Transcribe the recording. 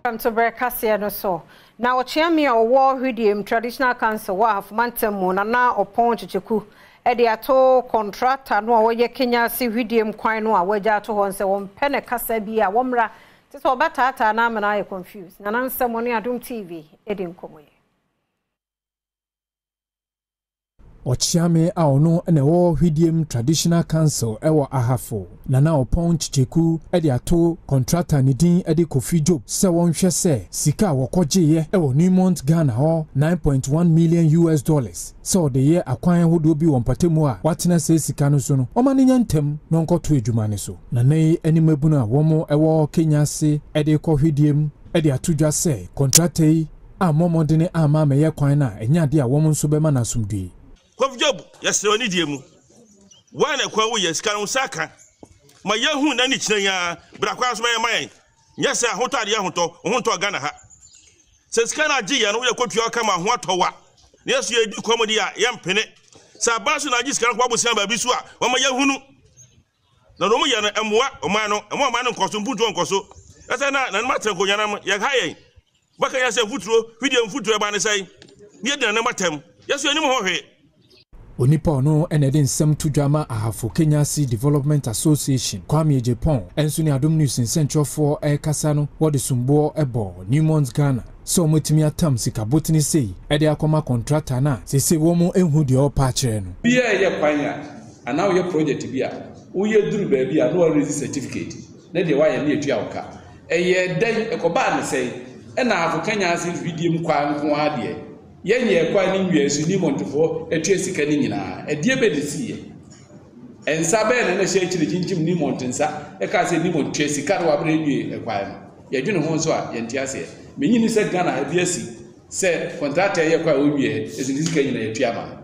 Ntoberɛ kaseɛ no so na ɔkyeame a ɔwɔ Hwidiem Traditional Council wɔ Ahafo Mantam mu, Nana Ɔpɔn Kyekyeku de ato kɔntrata no a ɔyɛ Kenyase Hwidiem kwan no a wɔagya ato hɔ no sɛ wɔmpɛ ne kasa bi a wɔmmra te sɛ ɔbɛtaataa no ama no ayɛ confused. Nana nsɛm ɔne Adom TV di nkɔmmɔ yi. Ɔkyeame a ɔno na ɛwɔ Hwidiem Traditional Council wɔ Ahafo, Nana Ɔpɔn Kyekyeku de ato kɔntrata ne din de Kofi Job sɛ wɔnhwɛ sɛ sika a wɔkɔgyeeɛ wɔ Newmont Ghana hɔ 9.1 million US dollars sɛ ɔde yɛ akwan ahodoɔ bi wɔ mpatamu a watena saa sika no so no ɔma no nya ntɛm na ɔnkɔto adwuma no so. Nana yi ne mmabunu a wɔn wɔ Kenya ase de rekɔ Hwidiem de ato dwa sɛ kɔntrata yi ammɔ mmɔdene amma ammɛyɛ kwan no a, ɛnyɛ adeɛ a wɔn nso bɛma no asomdwoe. Kofi Job, yɛsrɛ wo anidie mu, woa na kwan woyɛ sika no wo nsa aka ma yɛhu na ne kyina yi ara bra kwan so bɛyɛ ma yɛn, nyɛ sɛ ahotɔ adeɛ ahotɔ, wo ho ntɔɔ Ghana ha. Sɛ sika no agye yɛn no woyɛ kɔtua ɔka ma ho atɔ wa na yɛso yɛdi kɔm deɛ a yɛmpene. Sɛ aban so na agye sika no kɔbɔ bosea baabi so a wɔma yɛhunu. Na deɛ wɔyɛ no mmoa ɔman no, ɛmmoa ɔman no nkɔso, mpuntuo nkɔso. Ɛsɛ na nanom atena nkonnwa no yɛha yɛn. Bɛka yɛn sɛ mfuturo, hwideɛ mfuturo ɛba ne sɛn? Ne yɛdi nanom atɛm. Yɛso yɛnim ho hwee. Onipa a ɔno na ɛde nsɛm to dwa ma Ahafo Kenyasi Development Association, Kwame Agyepong, nso ne Adom News nsɛnkyerɛwfoɔ rekasa no, wɔde somboɔ bɔɔ Newmont Ghana sɛ wɔatumi atam sika botene sei de akɔma kɔntrata no a seesei wɔn nhu deɛ ɔrepɛ akyerɛ no. Bi a ɛyɛ kwan a anaa woyɛ project bi a woyɛ duru baabi a na wa raise certificate na deɛ wayɛ no yɛtua wo ka. Ɛyɛɛ dɛn, ɛkɔbaa ne sɛn ɛna Ahafo Kanya ase mfidie mu kwaa nko ara deɛ yɛnyɛɛ kwan no nwiaɛ so Newmontfoɔ atua sika no nyinaa. Ɛdeɛ bɛn na ɛsiiɛ? Nsa bɛn na na ɛhyɛ akyire kyinkyim Newmont nsa ɛkaa sɛ Newmont tua sika no wɔ aberɛ yɛnwie ɛkwan no? Yɛdwene ho nso a yɛnte aseɛ. Mennye nni sɛ Ghana ha bi asi sɛ kɔntrata yɛ kwan a ɔnwieɛ ɛsɛ ne sika nyinaa yɛtua ama no.